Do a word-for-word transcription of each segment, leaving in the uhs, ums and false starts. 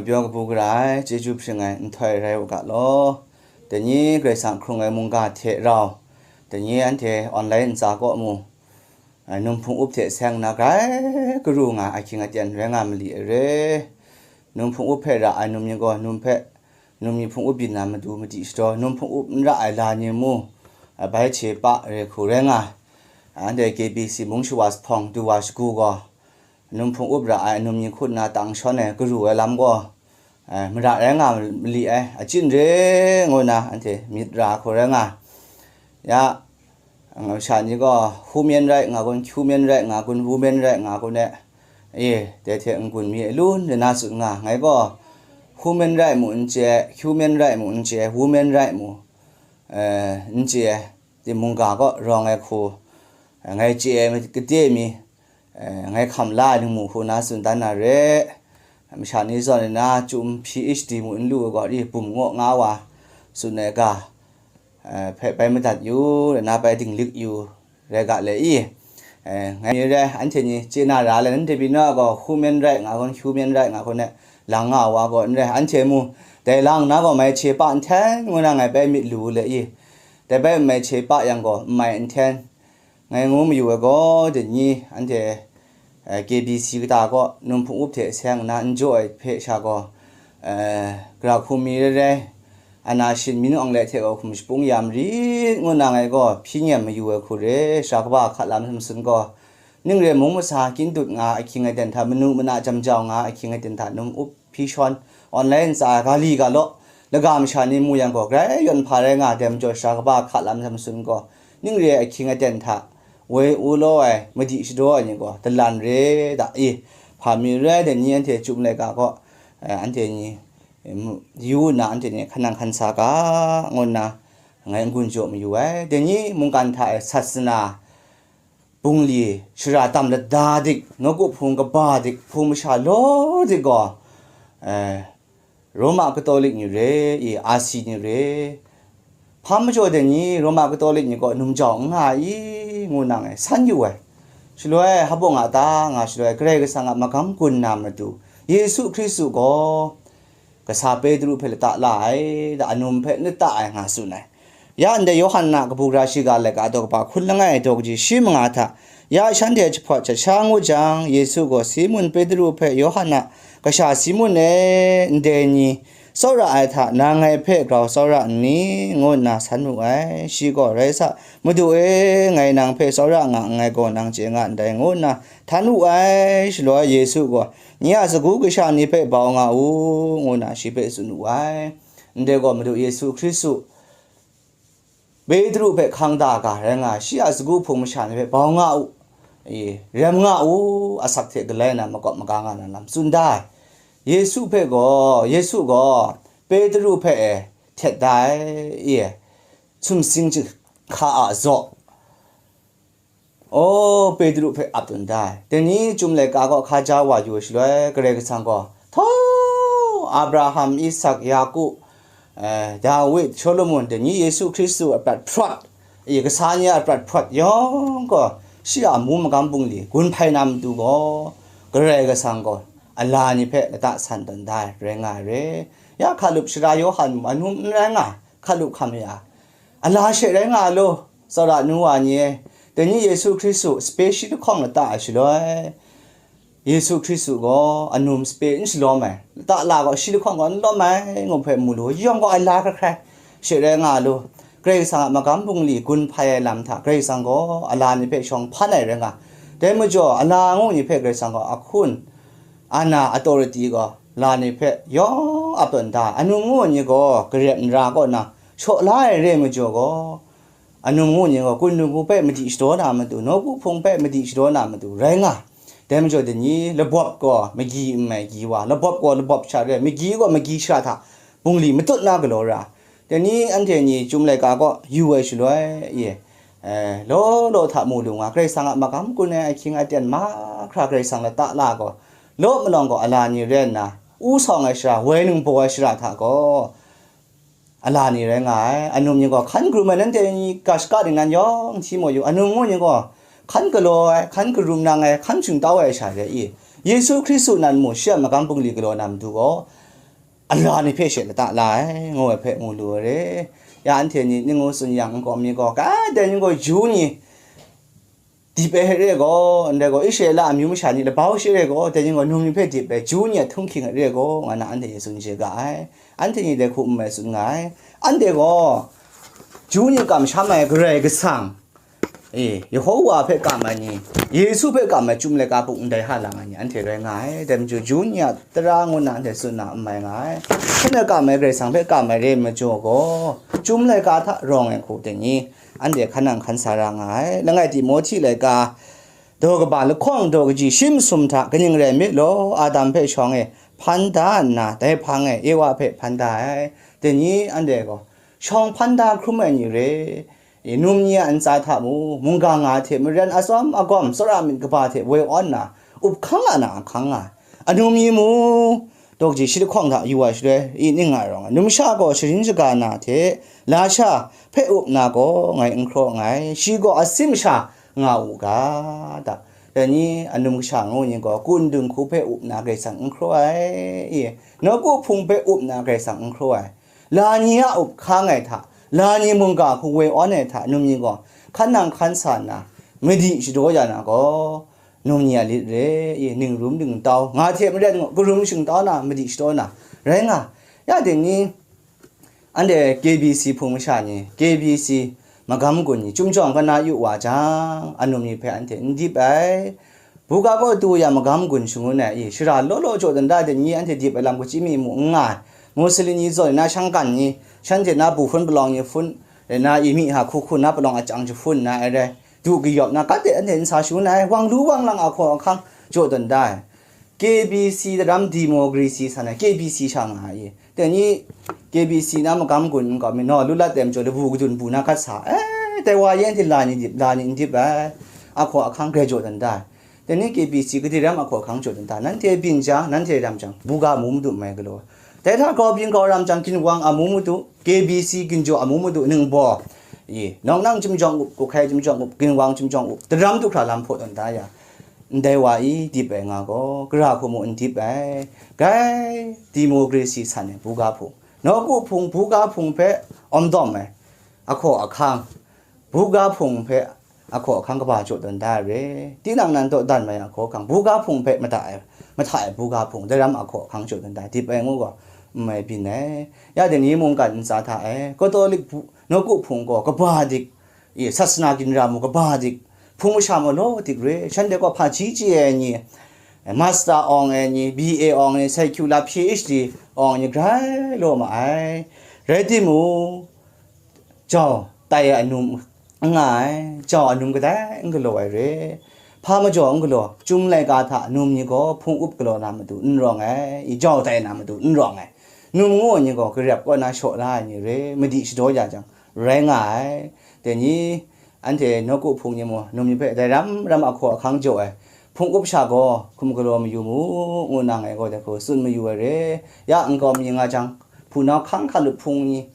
Pyaw kabu gara ai, chyeju hpring ai nhtoi rai u ga law. Dai ni Karai Kasang hkrung ai mungga hte rau, dai ni anhte online ntsa kaw mu, ai, num hpung up hte seng nna grai karu nga ai ahkying aten rai nga mali ai re. Num hpung up hpe ra ai num ni gaw num hpe, num ni hpung up byin na matu madi shadaw, num hpung up n ra ai la ni mu, ai, bai hte pa re hku rai nga ai. Anhte K B C mung shawa jahpawng du wa shagu gaw, num hpung up ra ai num ni hku nna tang shawn ai karu ai lam gaw, ai, mara rai nga mali ai, achyin re ngu nna anhte myit ra hku rai nga. Ya, masha ni gaw, human right nga kun, human right nga kun, woman right nga kun e, e, dai hte n-gun mi e lun de na tsun nga, ngai gaw, human right mu n chye, human right mu n chye, woman right mu, eh, n chye, di mungga kaw rawng ai hku, eh, ngai chye ai kade mi, eh, ngai hkam la ai ningmu hku na tsun dan na re. Masha ni zawn na, chyum P H D mu n lu ai gaw, ri bum ngaw nga wa tsun ai ga, eh, hpe bai madat yu, na bai dinglik yu, rai ga le i. Eh, ngai mi re, anhte ni chye na ra le, nanhte pyi na gaw, human right nga kun, human right nga kun e, lang nga wa gaw n re, anhte mu, dai lang na gaw, mai hte pa nhten ngu na ngai bai myit lu le i. Dai bai mai hte pa yang gaw, n mai nhten, ngai ngu mayu ai gaw, dai ni anhte, eh, K B C kata kaw num hpung up hte seng nna n jaw ai hpe sha gaw, eh, gara hku mi rai rai, ana shin myin awng le hte gaw hkum shapung ya marit ngu nna ngai gaw hpyi nyem mayu ai hku re, sara kaba hka lam Samson gaw, ning re mung masa kyin dut nga ahkying aten hta, manu mana jam jau nga ahkying aten hta num up hpyi shawn, online ntsa ga li ga law, laga masha ni mu yang gaw, grai yawn hpa rai nga ai, dai majaw sara kaba hka lam Samson gaw, ning re ai ahkying aten hta, woi u law ai, madi shadaw ai ni gaw, dalan re da i, hpa mi rai, dai ni anhte chyum laika gaw, eh, anhte ni, eh, yu nna anhte ni hkan nang hkan sa ga, ngu nna, ngai n-gun jaw mayu ai. Dai ni mungkan hta e sasana, bungli, shara tam lada dik, nawku hpung kaba dik, hpung masha law dik gaw, eh, Roma Katolik ni re i, R C ni re, hpa majaw dai ni Roma Katolik ni gaw num jau n nga i, ngu nna ngai san yu ai. Shaloi, hpa nga ta nga shaloi, Karai Kasang a magam gun na matu, Yesu Hkristu gaw, kasa Petru hpe lata la ai, da anum hpe n lata ai nga tsun ai. Ya ndai Yawhan a kabu gara shiga laika daw kaba hkun langai ai daw kaji shi manga hta, ya shanhte jahpawt jat sha ngu jang, Yesu gaw Simun Petru hpe Yawhan a kasha Simun e, ndai ni tsawra ai hta na ngai hpe grau tsawra nni? Ngu nna san wu ai. Shi gaw, Rai sa, Madu e, ngai nang hpe tsawra nga nngai gaw nang chye nga ndai, ngu nna htan wu ai. Shaloi Yesu gaw, Nye a sagu kasha ni hpe bau nga u, ngu nna shi hpe tsun wu ai. Ndai gaw Madu Yesu Hkristu, Petru hpe hkang da ga rai nga ai, shi a sagu hpung masha ni hpe bau nga u, e, rem nga u, asak hte galai na makawp maga nga na lam tsun da ai. Yesu hpe gaw, Yesu gaw Petru hpe e htet da ai, e, sumsing jahka a zaw, O, Petru hpe ap tawn da ai. Dai ni chyum laika gaw hkaja wa yu ai shaloi, Karai Kasang gaw, Htaw, Abraham, Isak, Yaku, eh, Dawid, Solomon, dai ni Yesu Hkristu a prat hprawt, i kasa ni a prat hprawt yawng gaw, shi a amu magam bungli gun hpai na matu gaw, Karai Kasang gaw, a la ni hpe lata san tawn da ai, rai nga ai re. Ya hkalup shara Yawhan mung anum n rai nga, hkalup hkam ya, a la she rai nga ai law, tsawra nu wa ni e, dai ni Yesu Hkristu sape shi lahkawng lata ai shaloi, Yesu Hkristu gaw anum sape n shalawm ai, lata la gaw shi lahkawng gaw n lawm ai, ngu hpe mu lu, yawng gaw a la hkrai hkrai she rai nga ai law, Karai Kasang a magam bungli gun hpai ai lam hta Karai Kasang gaw a la ni hpe shawng hpan ai rai nga, dai majaw a la ngu ni hpe Karai Kasang gaw a hkun, ana authority gaw la ni hpe yawng ap tawn da ai, anum ngu ni gaw garep nra kaw na shaw la ai re ai majaw gaw, anum ngu ni gaw, kun ningku hpe madi shadaw na matu, nawku hpung hpe madi shadaw na matu, rai nga. Dai majaw, dai ni, labawp gaw magyi n mai gyi wa, labawp gaw labawp sha re ai, magyi gaw magyi sha hta bungli matut na galaw ra. Dai ni, anhte ni chyum laika gaw yu ai shaloi, e, eh, law law hta mu lu nga, Karai Kasang a magam gun ai ahkying aten mahkra Karai Kasang lata la gaw, law malawng gaw a la ni rai nna, u sawng ai shara, woi ningbaw ai shara hta gaw, a la ni rai nga ai. Anum ni gaw hkan karum ai, nanhte ni ga shaka ning nan yawng hti mayu, anum ngu ni gaw hkan galaw ai, hkan karum nang ai, hkan shingtau ai sha re i, Yesu Hkristu nan mu, shi a magam bungli galaw na matu gaw, ala ni hpe she lata la ai, ngu ai hpe mu lu ai re. Ya anhte ni ning ngu tsun yang, nkau mi gaw, ga dai ni gaw, yu ni dip ai re gaw, ndai gaw, Israela amyu masha ni labau shi re gaw, dai ni gaw, num ni hpe dip ai, yu ni a htunghking re gaw, nga na anhte ni tsun chye ga ai. Anhte ni dai hku n mai tsun nga ai. Anhte gaw, yu ni kamsham ai Karai Kasang, e, Yehowa hpe kam ai ni, Yesu hpe kam ai Chyum laika buk ndai ha lang ai ni, anhte rai nga ai. Dai majaw, yu ni a tara ngu nna anhte tsun na n mai nga ai. Hkyen a kam ai Karai Kasang hpe kam ai re ai majaw gaw, Chyum laika hta rawng ai hku dai ni, anhte hkan nang hkan sa ra nga ai. Langai Timohti laika, daw kaba lahkawng daw kaji shi masum hta kaning rai myit law, Adam hpe shawng e hpan da nna, dai hpang e Ewa hpe hpan da ai. Dai ni anhte gaw, shawng hpan da hkrum ai ni re, e, num ni a ntsa hta mu, mungga nga hte maren atsawm agawm tsawra myit kaba hte woi awn nna, up hkang a na ahkang nga, anum ni mu, daw kaji shi lahkawng hta yu wa shaloi, i ning nga rawng ai. Numsha gaw sharin shaga na hte lasha hpe up na gaw ngai n hkraw nngai, shi gaw asim sha nga u ga, da. Dai ni anum kasha ngu ni gaw, kun dung hku hpe up na Karai Kasang n hkraw ai, i, nawku hpung hpe up na Karai Kasang n hkraw ai. La ni a up hkang ai hta, la ni mungga hku woi awn ai hta, num ni gaw hkan nang hkan sa nna, madi shadaw ya na gaw, num ni a lit re, i, ningrum ningtau, nga hte maren gaw, karum shingtau na, madi shadaw na, rai nga. Ya dai ni, anhte K B C hpung masha ni, K B C magam gun ni, chyum jawng kana yu wa jang, anum ni hpe anhte n dip ai. Buga kaw du ya magam gun shangun ai, i, shara law law jaw dan da, dai ni anhte dip ai lam kachyi mi mu n nga ai. Musili ni zawn na, shangkan ni, shanhte na bu hpun palawng ni hpun, rai na, i, mi ha hku hku na palawng achang jahpun na ai rai, du kayawp na, kat de anhte n sa shangun ai, wang lu wang lang ahkaw ahkang jaw dan da ai. K B C daram democracy san ai, K B C sha nga ai. Dai ni K B C na magam gun n kau mi, naw, lu lat dem jaw, labu kadun bu na gat sa, e, dai wa yen hte la ni dip, la ni n dip ai, ahkaw ahkang grai jaw dan da ai. Dai ni K B C gade ram ahkaw ahkang jaw dan da, nanhte byin jang, nanhte ram jang, buga amu madu mai galaw. Dai hta grau byin grau ram jang, ginwang amu madu, K B C ginjaw amu madu, ningbaw, i, nawng nang chyum jawng up, kuhkai chyum jawng up, ginwang chyum jawng up, daram du hkra lam hpaw dan da ya. Ndai wa i dip ai nga gaw, gara hku mu n dip ai, gai democracy san ai buga hpung, nawku hpung, buga hpung hpe awm dawm ai, ahkaw ahkang, buga hpung hpe ahkaw ahkang kaba jaw dan da ai re. Tinang nan dawdan mai ahkaw ahkang, buga hpung hpe mada ai, mahta ai buga hpung, daram ahkaw ahkang jaw dan da ai, dip ai ngu gaw, n mai byin ai. Ya dai ni mungkan ntsa hta e, Katolik bu-, nawku hpung gaw kaba dik, i, sasana ginra mu kaba dik, hpung masha mu law dik re, shanhte gaw hpaji chye ai ni, master awng ai ni, B A awng ai ni, secular P H D awng ai ni grai law ma ai. Rai timung, jau tai ai anum n nga ai, jau anum kadai n galaw ai re. Hpa majaw n galaw, Chyum laika hta num ni gaw hpung up galaw na matu n rawng ai, i, jau tai na matu n rawng ai. Num ngu ai ni gaw garep kaw na shaw la ai ni re, madi shadaw ya jang, rai nga ai. Dai ni, anhte nawku hpung ni mu, num ni hpe dai ram ram ahkaw ahkang jaw ai, hpung up sha gaw hkum galaw mayu mu, ngu na ngai gaw dai hku tsun mayu ai re. Ya nkau mi nga jang, hpunau hkang hkalup hpung ni,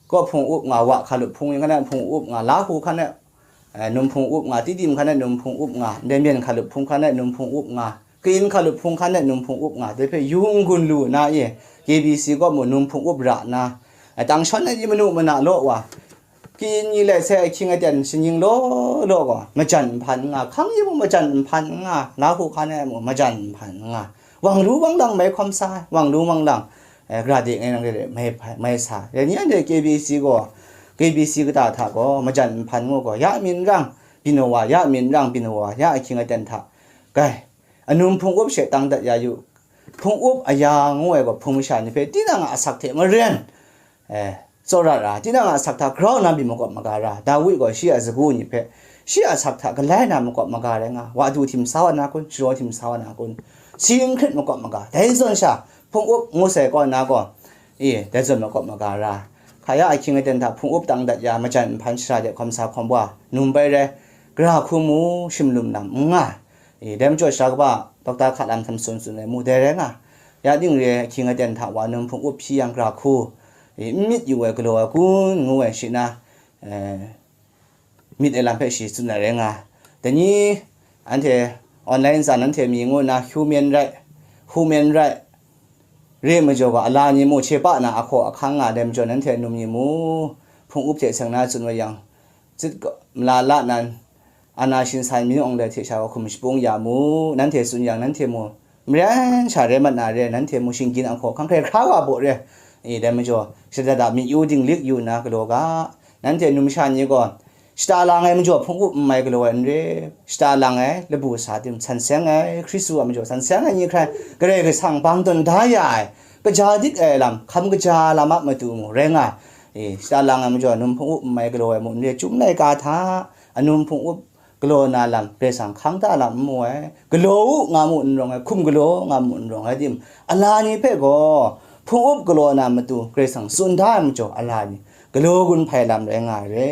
kaw hpung up nga, wa hkalup hpung ni hkan e hpung up nga, Lahu hkan e, eh, num hpung up nga, Tidim hkan e num hpung up nga, ndai myen hkalup hpung hkan e num hpung up nga, Kayin hkalup hpung hkan e num hpung up nga, dai hpe yu n-gun lu na e, K B C kaw mu num hpung up ra nna, eh, tang shawn ai ni manu mana law wa, Kayin ni lai sai ahkying aten shaning law law gaw, majan nhpan n nga, hkang ni mung majan nhpan n nga, Lahu hkan e mung majan nhpan n nga, wang lu wang lang mai hkawm sa ai, wang lu wang lang, eh, gara de ngai nang re re mai, mai sa. Dai ni anhte K B C gaw, K B C kata hta gaw, majan nhpan ngu gaw, ya myin rang, byin wa, ya myin rang, byin wa, ya ahkying aten hta, gai, anum hpung up she tang dat ya yu. Hpung up aya ngu ai gaw, hpung masha ni hpe tinang a asak hte maren, eh, tsawra ra, tinang a asak hta grau nna byin makawp maga ra, Dawi gaw shi a sagu ni hpe, shi a asak hta galai na makawp maga rai nga, wa du htim sa wa na kun, sharaw htim sa wa na kun, si n hkrit makawp maga, dai zawn sha, hpung up ngu sai kaw na gaw, e, dai zawn makawp maga ra, hka ya ahkying aten hta hpung up tang dat ya, majan nhpan shara de hkawm sa hkawm wa, num bai rai, gara hku mu, shim lum lam n nga, e, dai majaw shara kaba, Dokta Hka Lam Samson tsun ai mu dai rai nga, ya ning re ahkying aten hta wa num hpung up hpyi yang gara hku, e, n myit yu ai galaw ai kun ngu ai shi na, e, myit ai lam hpe shi tsun ai rai nga. Dai ni anhte online tsan anhte mi ngu nna human right, human right, Re ai majaw gaw, ala ni mu hte pa na ahkaw ahkang nga ai majaw, nanhte num ni mu, hpung up hte seng na tsun wa yang, zit gaw, mala la nan, ana shin san myin awng dai hte sha wa hkum shapung ya mu, nanhte tsun yang, nanhte mu, maren sha rai mat na re, nanhte mu shinggyim ahkaw ahkang hkrai hkra wa baw re, e, dai majaw, shada da myi yu dinglik yu nna galaw ga, nanhte numsha ni gaw, shata lang ai majaw hpung up n mai galaw ai n re, shata lang ai labu sa tim san seng ai, Hkristu a majaw san seng ai ni hkrai Karai Kasang bang tawn da ya ai, kaja dik ai lam, hkam kaja lam a matu mu rai nga ai. E, shata lang ai majaw num hpung up n mai galaw ai mu n re, Chyum laika hta anum hpung up galaw na lam Karai Kasang hkang da lam n mu ai, galaw u nga mu n rawng ai, hkum galaw nga mu n rawng ai tim, ala ni hpe gaw hpung up galaw na matu Karai Kasang tsun da ai majaw, ala ni galaw gun hpai lam rai nga ai re.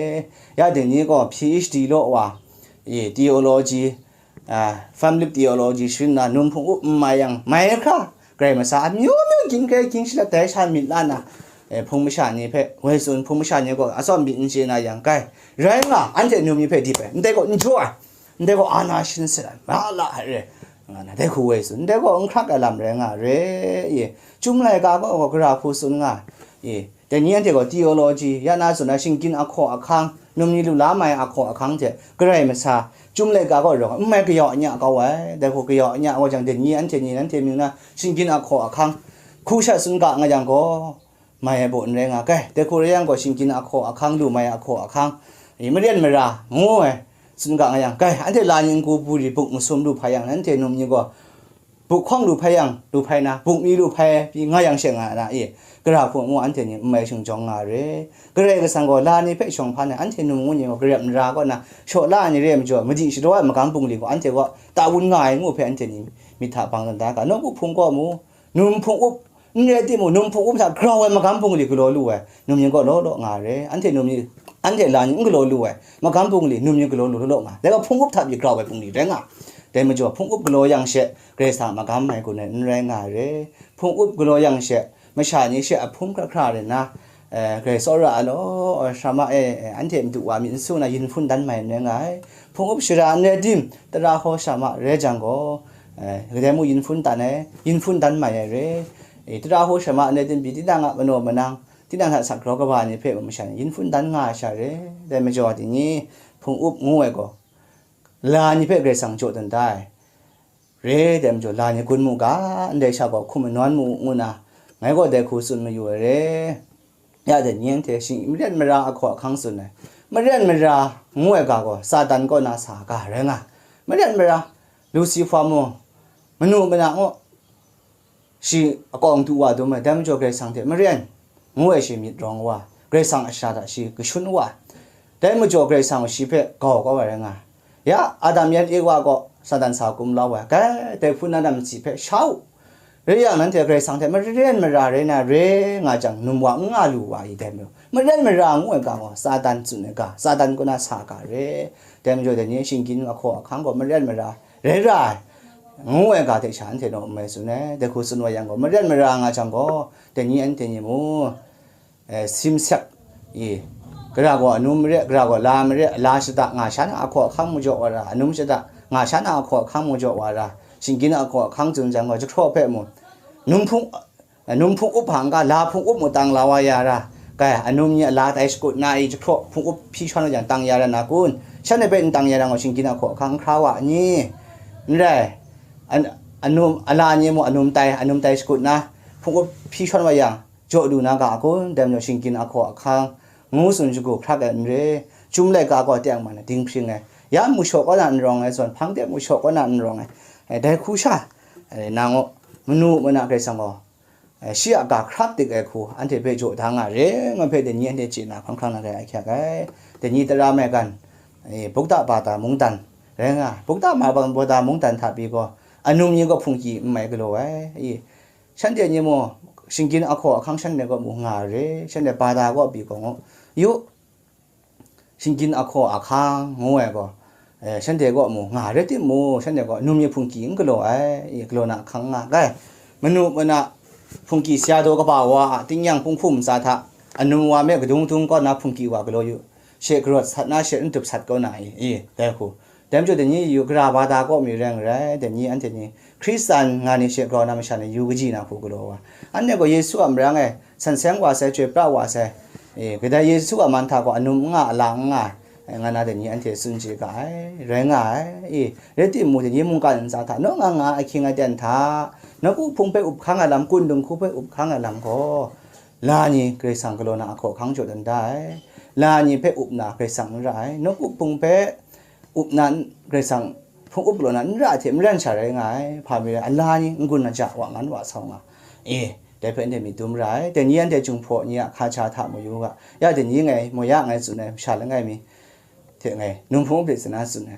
Ya ding ni gaw P H D law wa, e, theology, a, family theology sharin na num hpung up n mai yang, mai hkra, Karai masa amyu myu ging hkrai ging shalat dai sha myit la na, e, hpung masha ni hpe woi tsun, hpung masha ni gaw atsawm myit n chye na yang, kai, rai nga, anhte num ni hpe dip ai, ndai gaw n jaw ai, ndai gaw ana shin sat ai, ma la ai re, nga na, dai hku woi tsun, ndai gaw n hkrak ai lam rai nga ai re, e, Chyum laika gaw gara hku tsun nga ai, e, Dai ni anhte gaw theology, ya na tsun ai shinggyim ahkaw ahkang, num ni lu la mai ahkaw ahkang hte Karai masa, Chyum laika gaw rawng n mai kayau anya kau ai, dai hku kayau anya kau jang, dai ni anhte ni nanhte mying na shinggyim ahkaw ahkang hku sha tsun ga nga yang gaw, mai ai baw n rai nga ai. Dai hku rai yang gaw, shinggyim ahkaw ahkang lu mai ahkaw ahkang, i maren mara ngu ai, tsun ga nga yang, kai, anhte la ni n ku bu ri buk masum lu hpai yang, nanhte num ni gaw, buk hkawng lu hpai yang, lu hpai na, buk mi lu hpai pyi nga yang she nga na e, gara hku ngu anhte ni n mai shingjawng nga re. Karai Kasang gaw la ni hpe shawng hpan ai, anhte num ngu ni gaw, garep nra kaw na shaw la ai ni re ai majaw, madi shadaw ai magam bungli gaw anhte kaw ta wun nga ai ngu hpe anhte ni myit hta bang dan da ga, nawku hpung kaw mu, num hpung up, n rai timung, num hpung up hta grau ai magam bungli galaw lu ai, num yin gaw law law nga ai re. Anhte num yin, anhte la yin n galaw lu ai, magam bungli num yin galaw lu law law nga ai. Dai gaw hpung up hta pyi grau ai bungli rai nga ai. Dai majaw, hpung up galaw yang she, Karai Kasang a magam mai gun ai n rai nga ai re. Hpung up galaw yang she, masha ni she a hpung hkra hkra rai nna, eh, Karai tsawra ai law, sara ma e, eh, anhte madu wa myit n su na yin hpun dan mai n rai nga ai. Hpung up shara n rai tim, tara hkaw sara ma rai jang gaw, eh, kadai mung yin hpun dan ai, yin hpun dan mai ai re. Eh, tara hkaw sara ma n rai tim pyi, tinang a manaw manang, tinang hta sak grau kaba ni hpe masha ni yin hpun dan nga ai sha re. Dai majaw, dai ni hpung up ngu ai gaw, la ni hpe Karai Kasang jaw dan da ai. Re, dai majaw, la ni gun mu ga, ndai sha gaw hkum anawn mu u, ngu na, ngai gaw dai hku tsun mayu ai re. Ya dai ni anhte shing-, maren mara ahkaw ahkang tsun ai. Maren mara ngu ai ga gaw, Satan kaw na sa ga rai nga ai. Maren mara, Lucifer mung, manu mana ngu, shi akawng du wa dum ai, dai majaw Karai Kasang hte maren ngu ai shi myit rawng wa, Karai Kasang a shara hta shi kashun wa, dai majaw Karai Kasang shi hpe gau kau ai rai nga ai. Ya, Adam yan Ewa gaw Satan sa kum lau ai, kai, dai hpun na lam si hpe sha u. Rai yang, nanhte Karai Kasang hte maren mara rai na re nga jang, num wa n nga lu wa i, dai majaw, maren mara ngu ai ga gaw, Satan tsun ai ga, Satan kaw na sa ga re. Dai majaw, dai ni shinggyim ahkaw ahkang gaw maren mara rai ra ai, ngu ai ga hte sha anhte naw n mai tsun ai. Dai hku tsun wa yang gaw, maren mara nga jang gaw, dai ni anhte ni mu, eh, simsek i, gara gaw anum mare, gara gaw la mare, la shada nga sha na ahkaw ahkang majaw wa ra, anum shada nga sha na ahkaw ahkang majaw wa ra, shinggyim ahkaw ahkang tsun jang gaw, jahkraw hpe mu, num hpung, num hpung up hpang ga, la hpung up mu tang la wa ya ra, kai, anum ni a la tai shakut na i, jahkraw hpung up hpyi shawn wa jang tang ya ra na kun? Shanhte hpe n tang ya ra gaw, shinggyim ahkaw ahkang hkra wa ni? N rai. An-, anum, a la ni mu anum tai, anum tai shakut na, hpung up hpyi shawn wa yang, jaw lu na ga a kun? Dai majaw, shinggyim ahkaw ahkang ngu tsun shagu hkrak ai n re. Chyum laika gaw teng man dinghpring ai, ya mu shaw kaw na n rawng ai zawn, hpang de mu shaw kaw na n rawng ai, eh, dai hku sha, eh, nang gaw, manu mana Karai Kasang gaw, eh, shi a ga hkrak dik ai hku anhte hpe jaw da nga re, ngu hpe dai ni anhte chye na hkawng hkrang na rai ahkyak ai. Dai ni tara maigan, eh, bukta bata mungdan rai nga ai. Bukta ma-, bata mungdan hta pyi gaw, anum ni gaw hpungki n mai galaw ai. I, shanhte ni mu, shinggyim ahkaw ahkang shanhte gaw mu nga re, shanhte bata kaw pyi gaw, ngu yu, shinggyim ahkaw ahkang ngu ai gaw, eh, shanhte kaw mu nga rai timung, shanhte gaw anum ni hpungki n galaw ai, i, galaw na ahkang nga ai. Manu mana hpungki saya daw kaba wa a, tingnyang hpung hkum ntsa hta, anum wa me kadung dung kaw na hpungki wa galaw yu, she karawt sat na she n dup sat kaw na i, i, dai hku, Dai majaw dai ni yu gara ba da kaw mi rai n rai, dai ni anhte ni Hkristan nga ni she grau na masha ni yu kaji na hku galaw wa. Anhte gaw Yesu a marang e san seng wa sai, chyoi pra wa sai, e, kadai Yesu a man hta gaw anum n nga, ala n nga, e, nga na dai ni anhte tsun chye ga ai, rai nga ai, e, rai timung dai ni mungkan ntsa hta, naw nga nga ahkying aten hta, nawku hpung hpe up hkang ai lam, kun dinghku hpe up hkang ai lam gaw, la ni Karai Kasang galaw na ahkaw ahkang jaw dan da ai, la ni hpe up na Karai Kasang n ra ai, nawku hpung hpe up na n-, Karai Kasang hpung up galaw na n ra hte maren sha rai nga ai, hpa mi rai, ala ni n-gun aja wa ngan wa sau nga, e, dai hpe anhte myit dum ra ai, dai ni anhte Jinghpaw ni a hkaja hta mu yu ga, ya dai ni ngai, mo ya ngai tsun ai, masha langai mi hte ngai, num hpung up de tsun na tsun ai,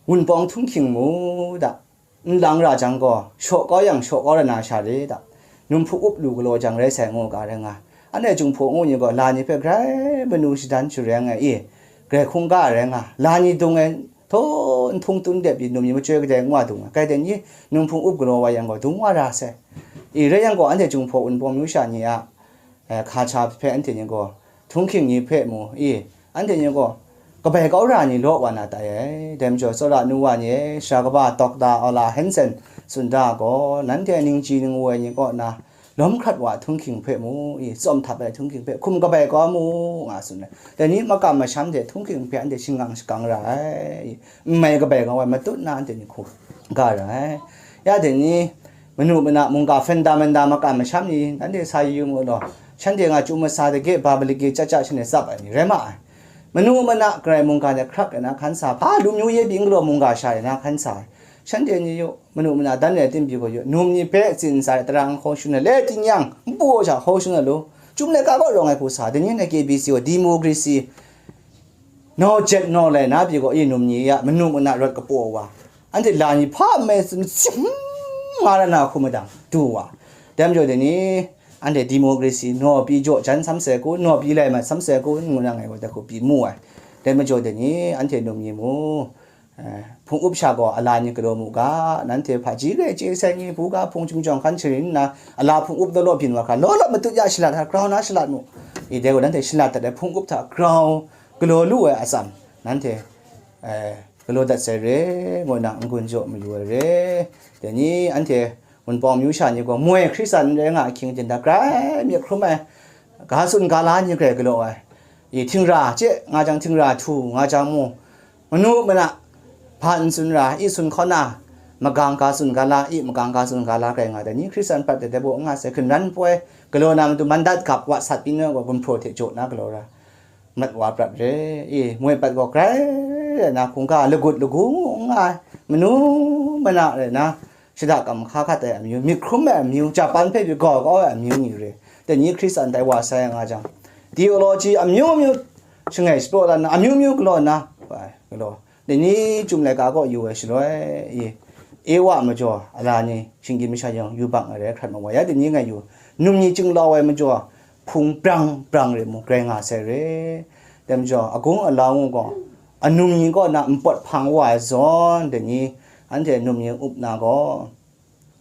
wunpawng htunghking mu da, nlang ra jang gaw, shaw kau yang shaw kau ra na sha re da, num hpung up lu galaw jang rai sai ngu ga rai nga, anhte Jinghpaw ngu ni gaw, la ni hpe grai manu shadan shareng ai, e, grai hkungga rai nga, la ni dung ai, htaw nhtung tun dep pyi num ni machyoi kadai ngu wa dung ai, kai dai ni num hpung up galaw wa yang gaw, dung wa ra sai. I rai yang gaw, anhte Jinghpaw wunpawng myu sha ni a, eh, hkaja hpe anhte ni gaw, htunghking ni hpe mu, i, anhte ni gaw, kabai kau ra ni law wa na tai ai. Dai majaw, tsawra nu wa ni e, sara kaba Dokta Ola Hansen tsun da gaw, nanhte ningji ningwu ai ni kaw na, lawm hkrat wa htunghking hpe mu, i, tsawm htap ai htunghking hpe hkum kabai kau mu, nga tsun ai. Dai ni makam masham hte htunghking hpe anhte shingang shagang ra ai, i, n mai kabai kau ai matut na anhte ni hkum ga ra ai. Ya dai ni, manu mana mungga fundamental makam masham ni, nanhte sa yu yu mu law, shanhte nga chyu masa dage, ba maliki chyacha shanhte tsap ai ni rai ma ai. Manu mana garai mungga de hkrak ai na hkan sa, hpa lu myu ye byin galaw mungga sha ai na hkan sa ai. Shanhte ni yu, manu mana dan ai tim pyi gaw yu, num ni hpe tsin sa ai tara n hkaw shun ai, le ting yang, npu gaw sha hkaw shun ai lu, chyum laika kaw rawng ai hku sa, dai ni na K B C gaw democracy, naw jet naw lai na pyi gaw, i num ni ya, manu mana rawt kapaw wa, anhte la ni hpa mai tsun, hmm, nga ra na hku madang, du wa. Dai majaw dai ni, anhte democracy, naw pyi jaw jan sam sai kun, naw pyi lai mat sam sai kun, ngu na ngai gaw dai hku pyi mu ai. Dai majaw dai ni, anhte num ni mu, eh, hpung up sha gaw, ala ni galaw mu ga, nanhte hpaji rai chye sai ni, buga hpung chyum jawng hkan sharin nna, ala hpung up law law byin wa hkra, law law matut ya shalat hkra, grau na shalat mu. I dai gaw, nanhte shalat dat ai hpung up hta grau galaw lu ai atsam, nanhte, eh, galaw dat sai re, ngu na n-gun jaw mayu ai re. Dai ni anhte Wunpawng myu sha ni gaw moi Hkristan n rai nga ahkying tinda grai myit hkrum ai, ga tsun ga la ni grai galaw ai. I htingra chye nga jang, htingra htu nga jang mu, manu mana hpa n tsun ra, i tsun hkaw na, magang ga tsun ga la, i magang ga tsun ga la grai nga ai. Dai ni Hkristan prat de dai baw n nga sai, hkungran poi, galaw na matu mandat gap wa sat pyi na gaw, gumhpraw hte jaw na galaw ra, mat wa prat re, i, moi pat gaw grai rai na, hkungga lagut lagu ngu n nga ai, manu mana rai na, shada kam hka hkat ai amyu, myit hkrum ai amyu, Japan hpe pyi gaw kau ai amyu ni re. Dai ni Hkristan tai wa sai nga jang, theology amyu myu shangai shapraw la nna, amyu myu galaw nna, wa ai, galaw. Dai ni chyum laika kaw yu ai shaloi, i, Ewa majaw, ala ni, shinggyim masha yawng yu bang ai rai hkrat ma wa, ya dai ni ngai yu, num ni chyinglau ai majaw, hpung brang brang re mu, grai nga sai re. Dai majaw, agung alau ngu gaw, anum ni kaw na npawt hpang wa ai zawn, dai ni, anhte num ni up na gaw,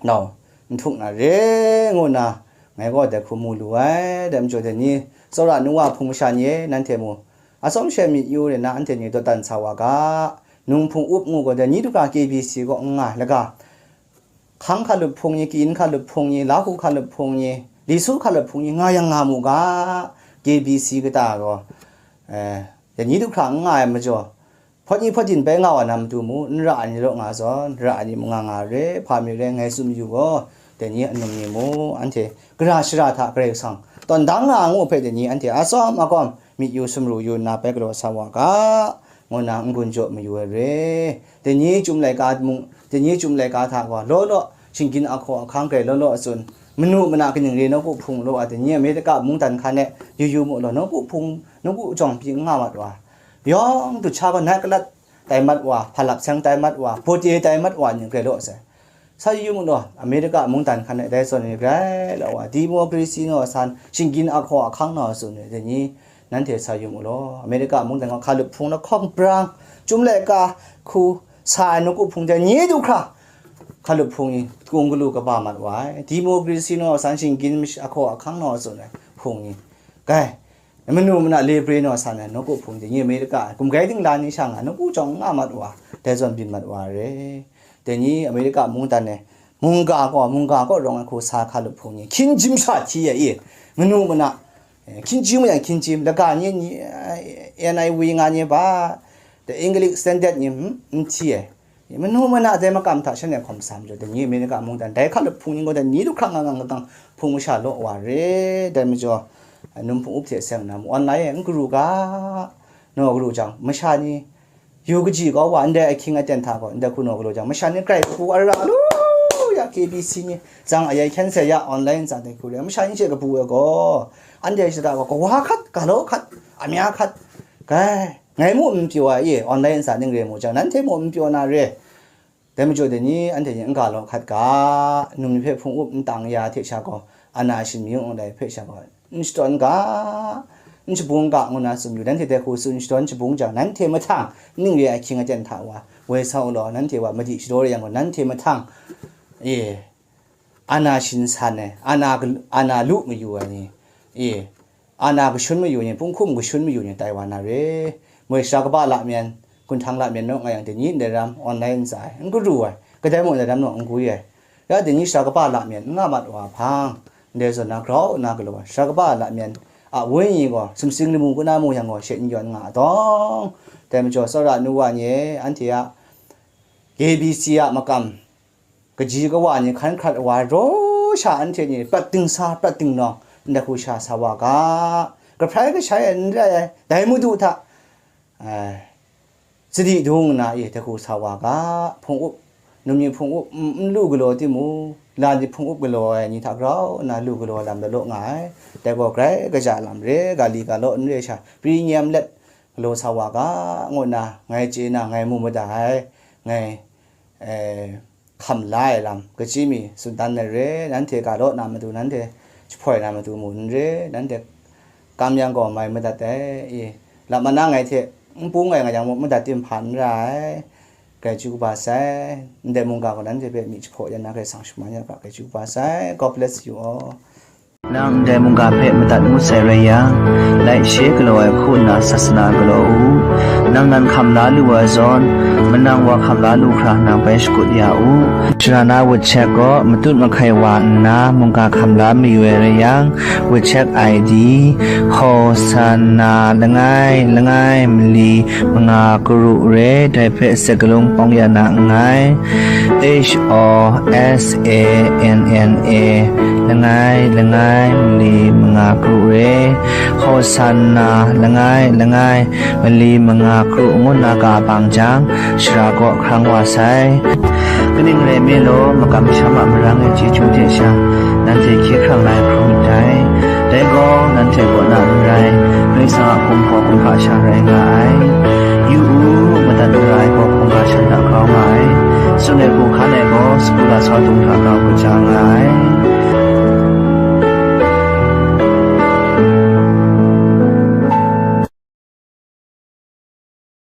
nau, n htuk na re, ngu na, ngai gaw dai hku mu lu ai. Dai majaw, dai ni, tsawra nu wa hpung masha ni e, nanhte mu, atsawm she myit yu re na, anhte ni dawdan sa wa ga, num hpung up ngu gaw, dai ni du hkra K B C kaw n nga ai, laga, hkang hkalup hpung ni, kyin hkalup hpung ni, lahku hkalup hpung ni, li su hkalup hpung ni, nga yang nga mu ga, K B C kata gaw, eh, dai ni du hkra n nga ai majaw, hpawt ni hpawt din bai nga wa na matu mu, n ra ai ni law nga zawn, ra ai ni mung nga nga re, hpa mi rai ngai tsun yu gaw, dai ni anum ni mu, anhte gara shara hta Karai Kasang tawn dang nga ngu hpe, dai ni anhte atsawm akawm myit yu sumru yu nna bai galaw sa wa ga, ngu na n-gun jaw mayu ai re. Dai ni chyum laika mung, dai ni chyum laika hta gaw, law law, shinggyim ahkaw ahkang grai law law a tsun, manu mana kaning re nawku hpung law ai, dai ni Amerika mungdan hkan e yu yu mu law, nawku hpung, nawku jawng pyi n nga mat wa, yawng du sha gaw nat kalat tai mat wa, hpa lap seng tai mat wa, bawt e tai mat wa ni grai law sai. Sa yu mu law, Amerika mungdan hkan e dai zawn ni grai law wa, democracy naw san, shinggyim ahkaw ahkang naw tsun ni, dai ni, nanhte sa yu mu law, Amerika mungdan gaw hkalup hpung lahkawng brang, chyum laika hku sa ai nawku hpung dai ni du hkra, hkalup hpung ni kung galu kaba mat wa ai, democracy naw san, shinggyim ahkaw ahkang naw tsun ai hpung ni, gai, Manu mana le bre naw san ai nawku hpung, dai ni Amerika gumgrai dingla ni sha nga nawku jawng nga mat wa, dai zawn byin mat wa re. Dai ni Amerika mungdan e mungga gaw, mungga kaw rawng ai hku sa hka lup hpung ni, hkying jim sha hti ai i, manu mana, eh, hkying jim yang hkying jim, laga ni, ni, eh, N I V nga ni ba, the English standard ni, hmm, n hti ai. Manu mana dai makam hta shanhte hkawm sa majaw, dai ni Amerika mungdan dai hka lup hpung ni gaw, dai ni du hkrang nga nga ngang hpung masha law wa re. Dai majaw, num hpung up hte seng na mu, online e n karu ga, naw karu jang, masha ni, yu kaji kau wa, ndai ahkying aten hta gaw, ndai hku naw galaw jang, masha ni grai kapu ara lu ya, K B C ni, zang ayai hkyen sai ya, online ntsa dai hku re, masha ni hte kapu ai gaw, anhte shada gaw, kawa hkat, galaw hkat, amya hkat, gai, ngai mu n pyaw ai e, online ntsa ning re mu jang, nanhte mu n pyaw na re. Dai majaw dai ni, anhte ni n ga law hkat ga, num ni hpe hpung up n tang ya hte sha gaw, ana shin mayu n lai hpe sha gaw, n shadawn ga, n shabung ga, ngu na tsun yu, nanhte dai hku tsun shadawn shabung jang, nanhte mahtang, ning re ai ahkying aten hta wa, woi sau law, nanhte wa madi shadaw re yang gaw, nanhte mahtang, e, ana shin san ai, ana gal-, ana lu mayu ai ni, e, ana kashun mayu ni, punghkum kashun mayu ni tai wa na re. Moi sara kaba lamyan, gunhtang lamyan naw nga yang, dai ni ndai ram online ntsa ai, n karu ai, kadai mung ndai ram naw n gwi ai. Ya dai ni sara kaba lamyan n nga mat wa hpang, ndai zawn na grau nna galaw ai, sara kaba lamyan a wenyi gaw sumsing lamu kuna mu yang gaw she n yawn nga ai tawng, dai majaw tsawra nu wa ni e, anhte a K B C a makam, kaji kawa ni hkan hkrat wa raw sha, anhte ni prat dingsa, prat dingnawng, ndai hku sha sa wa ga, kahprai kashai ai n rai ai, dai Madu hta, ai, sadi dung nna, e, dai hku sa wa ga, hpung up, num ni hpung up, n, n lu galaw timung, la ni hpung up galaw ai ni hta grau nna lu galaw lam lalaw nga ai, dai gaw grai kaja lam re, ga li ga law n re sha, pri nyem let galaw sa wa ga, ngu nna ngai chye na, ngai mu mada ai, ngai, e, hkam la ai lam, kachyi mi tsun dan ai re, nanhte ga law na matu, nanhte jahpoi na matu mu n re, nanhte kam yang gaw mai madat ai, e, lam mana ngai hte n pung ai nga yang mung madat tim hpa n ra ai, grai chyu kaba sai, ndai mungga gaw nanhte hpe myi jahpaw yan na Karai Kasang shaman ya ga, grai chyu kaba sai. God bless you all. Nang ndai mungga hpe madat ngut sai rai yang, laishe galaw ai hku nna sasana galaw u. Nang nan hkam la lu ai zawn, manang wa hkam la lu hkra nang bai shakut ya u. Shara na WeChat gaw matut mahkai wa nna mungga hkam la mayu ai rai yang, WeChat I D, Hosanna langai langai mali manga karu re, dai hpe sek galung awng ya na nngai. H O S A N N A, langai langai mali manga karu re, Hosanna langai langai mali manga karu ngu nna ga bang jang, shara kaw hkrang wa sai. Kaning rai nme law, makam masham a marang e chyeju hte sha, nanhte hkye hkrang la ai hkrum ndai. Dai gaw nanhte kaw na n rai, Karai Kasang a gumhpraw kumhpa sha rai nga ai. Yu u, madat n ra ai gaw hkungga shan hta grau nga ai. Tsun ai hku hkan ai gaw sagu lasau dung hta grau kaja nga ai.